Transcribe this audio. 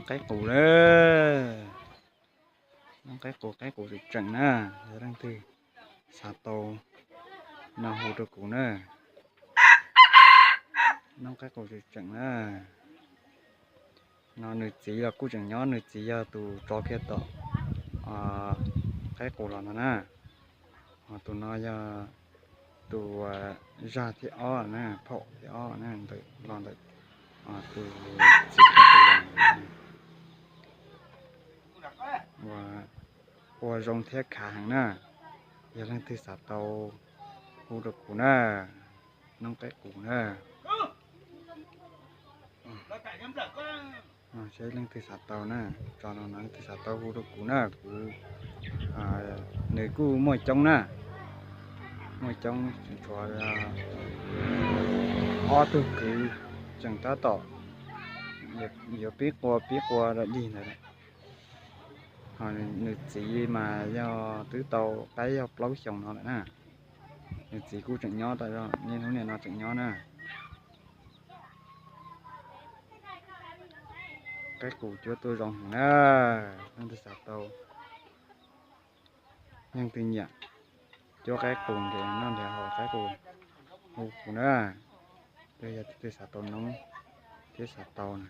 Qaib qus lawm. Noob qaib qus, qaib qus tseem tseem na. Yog leej twg xav tau no hu rau kuv na. Noob qaib qus tseem tseem na. No nws txiv los kuj tseem nyob, nws txiv yog tus tso kiag tom qaib qus los no na. Ho tus no yog tus zag thib ob na, phaum thib ob na, los ntawm tus txiv qaib qus los. Ua zoo thiab khav heev na. Yog leej twg xav tau hu rau kuv na, noob qaib qus na. Seb leej twg xav tau na, tso no leej twg xav tau hu rau kuv na, kuv, nws kuj muaj coob na, muaj coob, tshuav ob tug kwv tseem tab tom yuav pib qua pib qua dog dig ntawd. Ho nws txiv mas yog twb tau qaib yog plaub xyoos no lawm na. Nws txiv kuj tseem nyob, niaj hnub niaj no tseem nyob na. Qaib qus cuab tuaj zoo heev na, leej twg xav tau, leej twg nyiam cuab qaib qus nrhiav noj nrhiav haus qaib qus hu kuv na. Yog leej twg xav tau noob thiab xav tau na.